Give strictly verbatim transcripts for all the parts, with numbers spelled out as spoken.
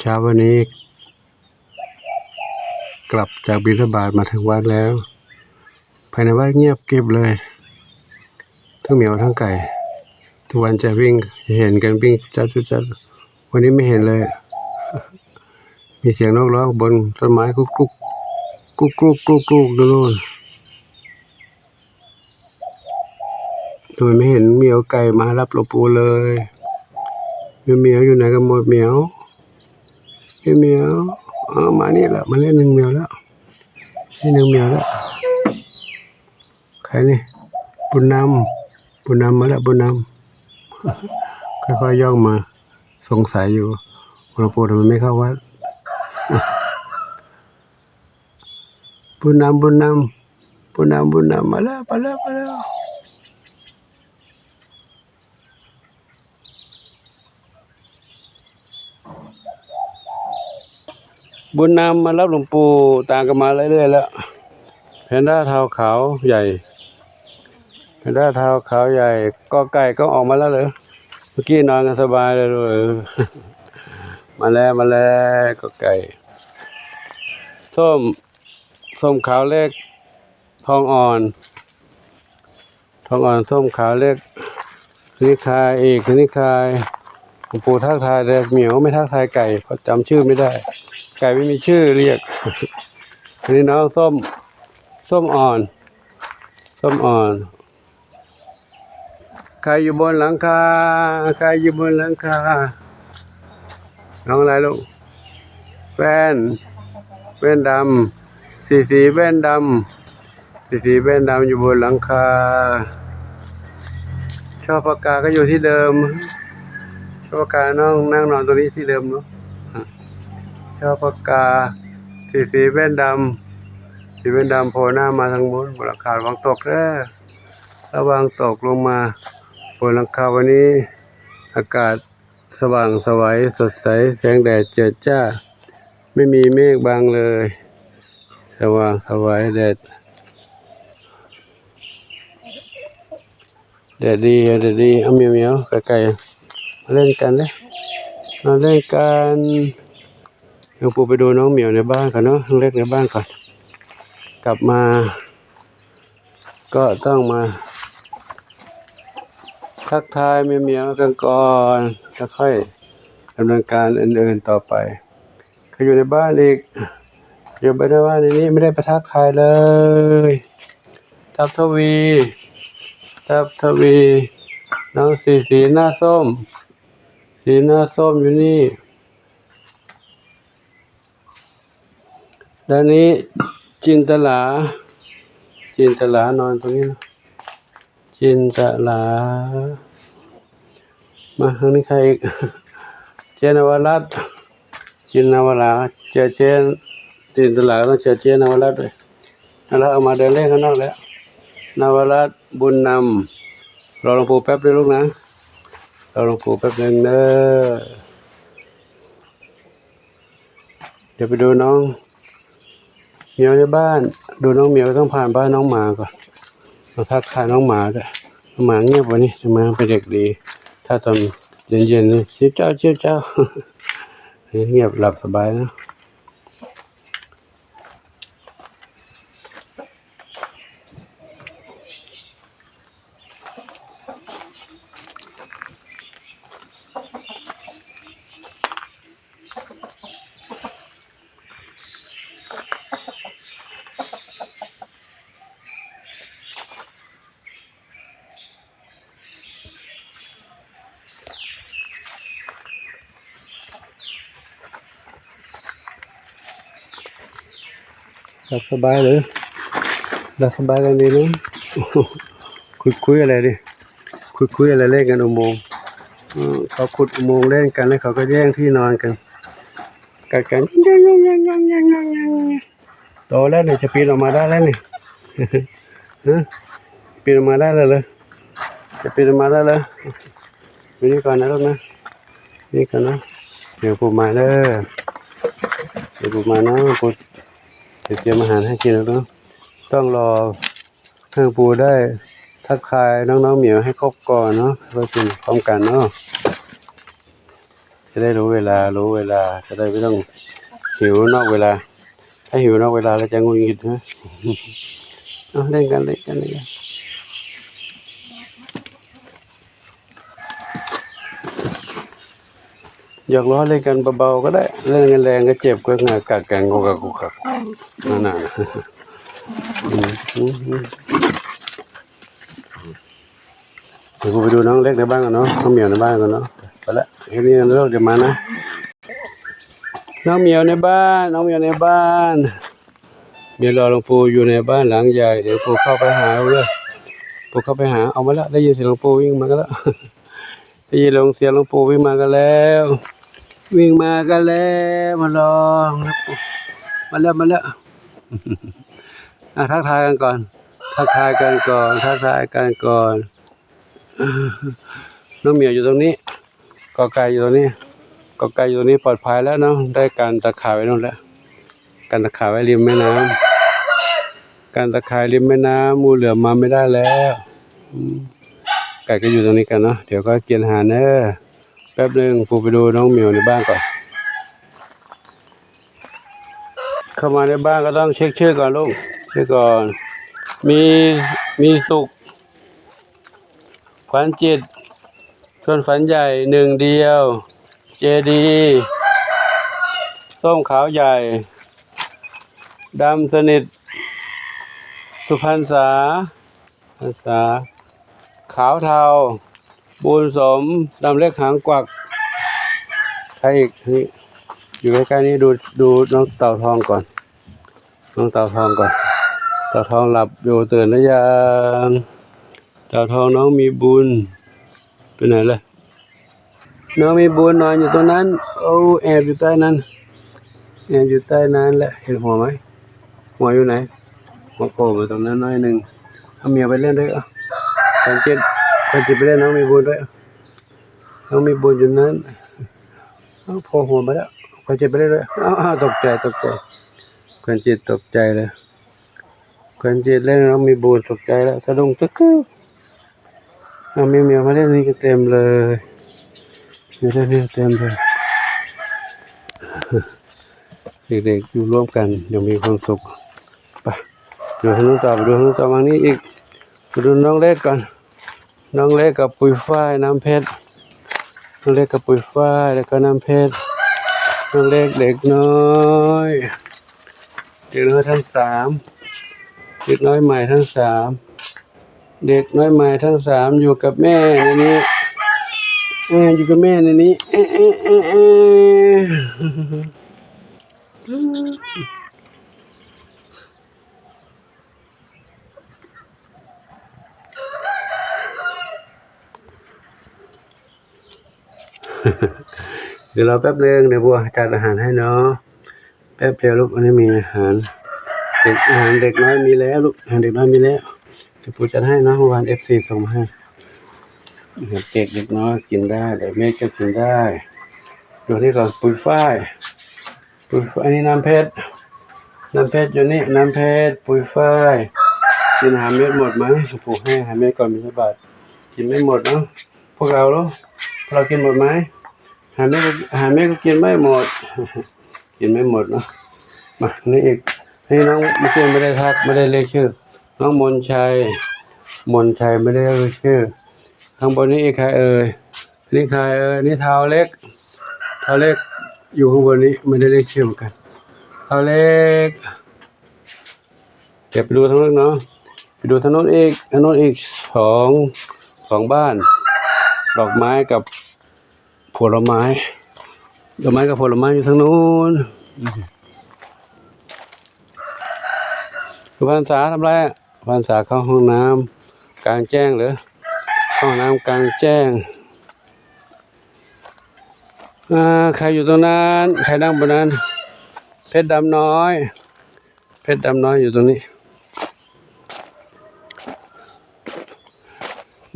เช้าวันนี้ กลับจากบิณฑบาตมาถึงวัดแล้ว ภายในวัดเงียบกริบเลย ทั้งเหมียวทั้งไก่ ทุกวันจะวิ่ง เห็นกันวิ่งจัดจุดจัด วันนี้ไม่เห็นเลย มีเสียงนกร้องบนต้นไม้กุ๊กกุ๊ก กุ๊กกุ๊ก กุ๊กกุ๊กอยู่นู่น ทำไมไม่เห็นเหมียวไก่มารับหลวงปู่เลย เหมียวเหมียวอยู่ไหนกันหมดเหมียว เหมียวเหมียว อ๋อ มานี่แหละ มาเล่นหนึ่งเหมียวแล้ว นี่หนึ่งเหมียวแล้ว ใครนี่ บุญนำ บุญนำมาแล้ว บุญนำ ค่อยๆย่องมา สงสัยอยู่ หลวงปู่ทำไมไม่เข้าวัด บุญนำ บุญนำ บุญนำ บุญนำ มาแล้ว มาแล้ว มาแล้ว บุญนำมารับหลวงปู่ ตามกันมาเรื่อยๆแล้ว แพนด้าเทาขาวใหญ่ แพนด้าเทาขาวใหญ่ กอไก่ก็ออกมาแล้วเหรอ เมื่อกี้นอนกันสบายเลยลูกเออ มาแล้ว มาแล้ว กอไก่ ส้ม ส้มขาวเล็ก ทองอ่อน ทองอ่อน ส้มขาวเล็ก คณิคาย เอก คณิคาย หลวงปู่ทักทายแต่เหมียว ไม่ทักทายไก่ เพราะจำชื่อไม่ได้ ไก่ไม่มีชื่อเรียก อันนี้น้องส้ม ส้มอ่อน ส้มอ่อน ใครอยู่บนหลังคา ใครอยู่บนหลังคา น้องอะไรลูก แว่น แว่นดำ สีสีแว่นดำ สีสีแว่นดำอยู่บนหลังคา ช่อปากกาก็อยู่ที่เดิม ช่อปากกานั่ง นั่งนอนตรงนี้ที่เดิมเนาะ ช่อปากกา สีสีแว่นดำ สีแว่นดำโผล่หน้ามาทางบน บนหลังคา ระวังตกเด้อ ระวังตกลงมา บนหลังคาวันนี้ อากาศสว่างไสว สดใส แสงแดดเจิดจ้า ไม่มีเมฆบังเลย สว่างไสว แดด แดดดี แดดดี เอาเหมียวเหมียว ไก่ไก่ มาเล่นกันเด้อ มาเล่นกัน หลวงปู่ไปดูน้องเหมียวในบ้านก่อนเนาะ น้องเล็กในบ้านก่อน กลับมา ก็ต้องมา ทักทายเหมียวเหมียวกันก่อน แล้วค่อยดำเนินการอื่นๆต่อไป เขาอยู่ในบ้านอีก อยู่ในบ้านในนี้ไม่ได้ไปทักทายเลย ทับทวี ทับทวี น้องสีสีหน้าส้ม สีหน้าส้มอยู่นี่ ด้านนี้จินตลา จินตลานอนตรงนี้นะ จินตลา มาทางนี้ใครอีก เจนนวรัตน์ จินนวรา เจอเจน จินตลาก็ต้องเจอเจนนวรัตน์ด้วย นวรัตน์ออกมาเดินเล่นข้างนอกแล้ว นวรัตน์ บุญนำ รอหลวงปู่แป๊บนึงลูกนะ รอหลวงปู่แป๊บนึงเด้อ เดี๋ยวไปดูน้องเหมียวในบ้าน ดูน้องเหมียวต้องผ่านบ้านน้องหมาก่อน มาทักทายน้องหมาด้วย น้องหมาเงียบวันนี้ น้องหมาเป็นเด็กดี ถ้าตอนเย็นๆนี่ เจี๊ยวเจ้า เจี๊ยวเจ้า เงียบหลับสบายนะ หลับสบายเลย หลับสบายกันดีนะ คุยคุยอะไรดิ คุยคุยอะไรเล่นกันอุโมงค์ เออ เขาขุดอุโมงค์เล่นกันแล้วเขาก็แย่งที่นอนกัน กัดกัน โตแล้วเนี่ย จะปีนออกมาได้แล้วนี่ ฮะ ปีนออกมาได้แล้วเลย จะปีนออกมาได้แล้ว อยู่นี่ก่อนนะลูกนะ นี่ก่อนนะ เดี๋ยวปู่มาเด้อ เดี๋ยวปู่มานะ ปู่จะเตรียมอาหารให้กินแล้วเนาะ ต้องรอให้ปู่ได้ทักทายน้องๆเหมียวให้ครบก่อนเนาะ แล้วกินพร้อมกันเนาะ จะได้รู้เวลา รู้เวลา จะได้ไม่ต้องหิวนอกเวลา ถ้าหิวนอกเวลาแล้วจะหงุดหงิดนะ เอาเล่นกัน เล่นกัน เล่นกัน หยอกล้อเล่นกันเบาๆก็ได้ เล่นกันแรงก็เจ็บ ก็งากัดกัน กกกักกกกัก นั่นน่ะ อืม อืม อืม เดี๋ยวกูไปดูน้องเล็กในบ้านกันเนาะ น้องเหมียวในบ้านกันเนาะ ไปละ แค่นี้กันเนาะ เดี๋ยวมานะ น้องเหมียวในบ้าน น้องเหมียวในบ้าน เหมียวรอหลวงปู่อยู่ในบ้านหลังใหญ่ เดี๋ยวปู่เข้าไปหาเลย ปู่เข้าไปหา เอามาละ ได้ยินเสียงหลวงปู่วิ่งมากันแล้ว ได้ยินเสียงหลวงปู่วิ่งมากันแล้ว วิ่งมากันแล้ว มาลอง มาแล้ว มาแล้ว อ่ะ ทักทายกันก่อน ทักทายกันก่อน ทักทายกันก่อน น้องเหมียวอยู่ตรงนี้ กอไก่อยู่ตรงนี้ กอไก่อยู่ตรงนี้ปลอดภัยแล้วเนาะ ได้กันตะข่ายไว้นู่นแล้ว กันตะข่ายไว้ริมแม่น้ำ กันตะข่ายริมแม่น้ำ งูเหลือมมาไม่ได้แล้ว อืม ไก่ก็อยู่ตรงนี้กันเนาะ เดี๋ยวก็กินอาหารเนอะ แป๊บหนึ่ง ปู่ไปดูน้องเหมียวในบ้านก่อน เข้ามาในบ้านก็ต้องเช็คชื่อก่อนลูก ชื่อก่อน มี มีสุข ขวัญจิต ชวนฝันใหญ่ หนึ่งเดียว เจดี ส้มขาวใหญ่ ดำสนิท สุพรรณษา พรรษา ขาวเทา บุญสม ดำเล็กหางกวัก ใครอีก นี่ อยู่ใกล้ๆนี่ ดู ดูน้องเต่าทองก่อน น้องเต่าทองก่อน เต่าทองหลับอยู่ ตื่นหรือยัง เต่าทอง น้องมีบุญ ไปไหนล่ะ น้องมีบุญนอนอยู่ตรงนั้น โอ้ แอบอยู่ใต้นั้น แอบอยู่ใต้นั้นแหละ เห็นหัวไหม หัวอยู่ไหน หัวโผล่มาตรงนั้นหน่อยหนึ่ง เอาเหมียวไปเล่นด้วย เอา ขวัญจิต ขวัญจิตไปเล่นน้องมีบุญด้วย เอา น้องมีบุญอยู่นั้น เอา โผล่หัวมาแล้ว ขวัญจิตไปเล่นด้วย เอา เอา ตกใจ ตกใจ ขวัญจิตตกใจเลย ขวัญจิตเล่นน้องมีบุญ ตกใจแล้ว สะดุ้งตึกกึ๊ก เอา เหมียวๆมาเล่นนี่กันเต็มเลย มาเล่นนี่กันเต็มเลย เด็กๆอยู่ร่วมกันอย่างมีความสุข ไป ดูทางนู้นต่อ ไปดูทางนู้นต่อ มานี่อีก ไปดูน้องเล็กก่อน น้องเล็กกับปุยฝ้าย น้ำเพชร น้องเล็กกับปุยฝ้าย แล้วก็น้ำเพชร น้องเล็ก เด็กน้อย เด็กน้อยทั้งสาม เด็กน้อยใหม่ทั้งสาม เด็กน้อยใหม่ทั้งสามอยู่กับแม่ในนี้ แม่อยู่กับแม่ในนี้ เอ๊ะ เอ๊ะ เอ๊ะ เอ๊ะ เดี๋ยวรอแป๊บนึง เดี๋ยวบัวจัดอาหารให้เนาะ แป๊บเดียวลูก อันนี้มีอาหาร เด็ก อาหารเด็กน้อยมีแล้วลูก อาหารเด็กน้อยมีแล้ว เดี๋ยวปู่จัดให้นะ เมื่อวานเอฟซีส่งมาให้ เด็กเด็กน้อยกินได้ เด็กเล็กก็กินได้ ดูนี่ก่อน ปุยฝ้าย ปุยฝ้าย อันนี้น้ำเพชร น้ำเพชรอยู่นี่ น้ำเพชร ปุยฝ้าย กินอาหารเม็ดหมดไหม ปู่ให้อาหารเม็ดก่อน บิณฑบาต กินไม่หมดเนาะ พวกเราเนาะ พวกเรากินหมดไหม อาหารเม็ด อาหารเม็ดก็กินไม่หมด กินไม่หมดเนาะ มา นี่อีก นี่น้อง เมื่อกี้ไม่ได้ทัก ไม่ได้เรียกชื่อ น้องมนชัย มนชัย ไม่ได้เรียกชื่อ ข้างบนนี้อีกใครเอ่ย นี่ใครเอ่ย นี่เทาเล็ก เทาเล็ก อยู่ข้างบนนี้ ไม่ได้เรียกชื่อเหมือนกัน เทาเล็ก เดี๋ยวไปดูทางนู้นเนาะ ไปดูทางนู้นอีก ทางนู้นอีกสอง สองบ้าน ดอกไม้กับผลไม้ ดอกไม้กับผลไม้อยู่ทางนู้น สุพรรณษาทำไรอะ สุพรรณษาเข้าห้องน้ำกลางแจ้งเหรอ ห้องน้ำกลางแจ้ง อ่า ใครอยู่ตรงนั้น ใครนั่งบนนั้น เพชรดำน้อย เพชรดำน้อยอยู่ตรงนี้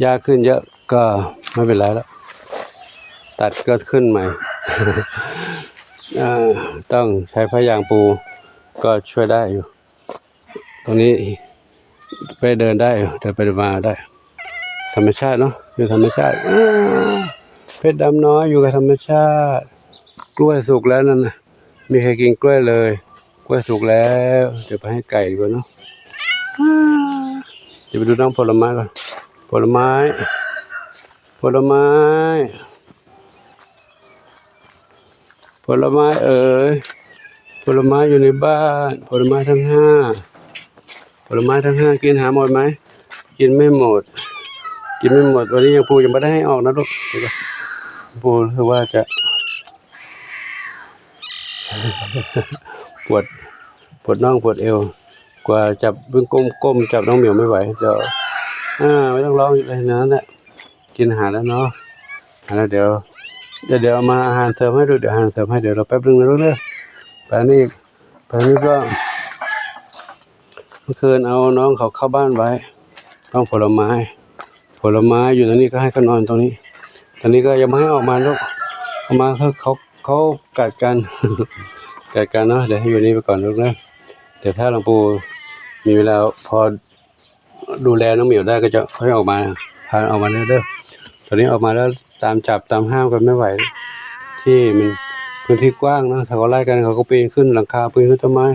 หญ้าขึ้นเยอะก็ไม่เป็นไรแล้ว ตัดก็ขึ้นใหม่ อ่า ต้องใช้ผ้ายางปูก็ช่วยได้อยู่ ตรงนี้ไปเดินได้อยู่ เดินไปเดินมาได้ ธรรมชาติเนาะ อยู่ธรรมชาติ อ่า เพชรดำน้อยอยู่กับธรรมชาติ กล้วยสุกแล้วนั่นนะ มีใครกินกล้วยเลย กล้วยสุกแล้ว เดี๋ยวไปให้ไก่ดีกว่าเนาะ จะไปดูน้องผลไม้ก่อน ผลไม้ ผลไม้ ผลไม้เอ๋ย ผลไม้อยู่ในบ้าน ผลไม้ทั้งห้า ผลไม้ทั้งห้า กินหาหมดไหม กินไม่หมด กินไม่หมด วันนี้ยังปูยังไม่ได้ให้ออกนะลูก เดี๋ยวก่อน ปูรู้สึกว่าจะ ปวด ปวดน่องปวดเอว กว่าจับ วิ่งก้มๆ จับน้องเหมียวไม่ไหว เดี๋ยว อ่า ไม่ต้องร้องอยู่เลยนะ นั่นแหละ กินอาหารแล้วเนาะ อ่า เดี๋ยว เดี๋ยว เดี๋ยวเอามาอาหารเสริมให้ดู เดี๋ยวอาหารเสริมให้ เดี๋ยวรอแป๊บนึงนะลูกเด้อ ไปนี่ ไปนี่ก็ เมื่อคืนเอาน้องเขาเข้าบ้านไว้ ต้องผลไม้ ผลไม้อยู่ตรงนี้ก็ให้เขานอนตรงนี้ ตอนนี้ก็ยังไม่ให้ออกมาลูก ออกมาเขา เขา เขากัดกัน กัดกันเนาะ เดี๋ยวให้อยู่นี่ไปก่อนลูกนะ เดี๋ยวถ้าหลวงปู่มีเวลาพอดูแลน้องเหมียวได้ก็จะค่อยออกมา พาออกมาเด้อ ตอนนี้ออกมาแล้วตามจับตามห้ามกันไม่ไหว ที่มันพื้นที่กว้างนะ ถ้าเขาไล่กันเขาก็ปีนขึ้นหลังคา ปีนขึ้นต้นไม้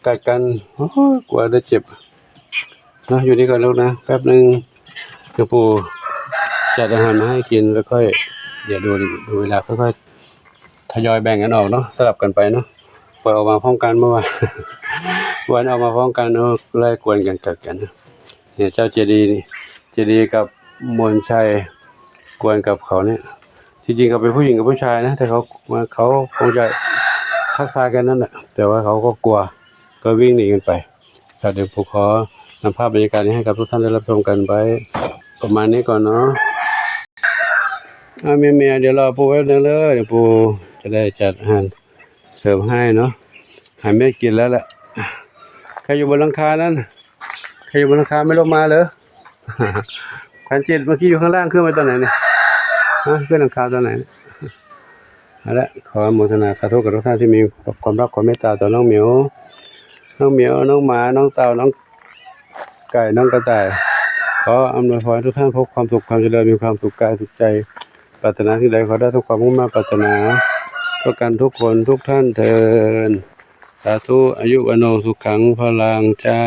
กัดกัน โอ้ย กลัวจะเจ็บ นะ อยู่นี่ก่อนลูกนะ แป๊บนึง เดี๋ยวปู่จัดอาหารมาให้กิน แล้วค่อย เดี๋ยวดู ดูเวลา ค่อยๆ ทยอยแบ่งกันออกเนาะ สลับกันไปเนาะ ปล่อยออกมาพร้อมกันเมื่อวาน วันออกมาพร้อมกันเนาะ ไล่กวนกันกัดกันนะ เนี่ย เจ้าเจดีย์นี่ เจดีย์กับมนชัย กวนกับเขาเนี่ย จริงๆ เขาเป็นผู้หญิงกับผู้ชายนะ แต่เขามา เขาคงจะทักทายกันนั่นแหละ แต่ว่าเขาก็กลัว ก็วิ่งหนีกันไป ครับ เดี๋ยวปู่ขอนำภาพบรรยากาศนี้ให้กับทุกท่านได้รับชมกันไว้ ประมาณนี้ก่อนเนาะ อ่ะ เมียๆ เดี๋ยวรอปู่แป๊บนึงเลย เดี๋ยวปู่จะได้จัดอาหารเสริมให้เนาะ หาเม็ดกินแล้วแหละ ใครอยู่บนหลังคานั้น ใครอยู่บนหลังคาไม่ลงมาเลย ขวัญจิตเมื่อกี้อยู่ข้างล่าง ขึ้นมาตอนไหนเนี่ย ฮะ ขึ้นหลังคาตอนไหนเนี่ย เอาละ ขออนุโมทนาสาธุกับทุกท่านที่มีความรักความเมตตาต่อน้องเหมียว น้องเหมียว น้องหมา น้องเต่า น้องไก่ น้องกระต่าย ขออำนวยพรให้ทุกท่านพบความสุขความเจริญ มีความสุขกายสุขใจ ปรารถนาสิ่งใดขอได้ทุกความมุ่งมั่นปรารถนา ทุกกันทุกคนทุกท่านเทอญ สาธุ อายุวัณโณ สุขัง พลัง เจ้า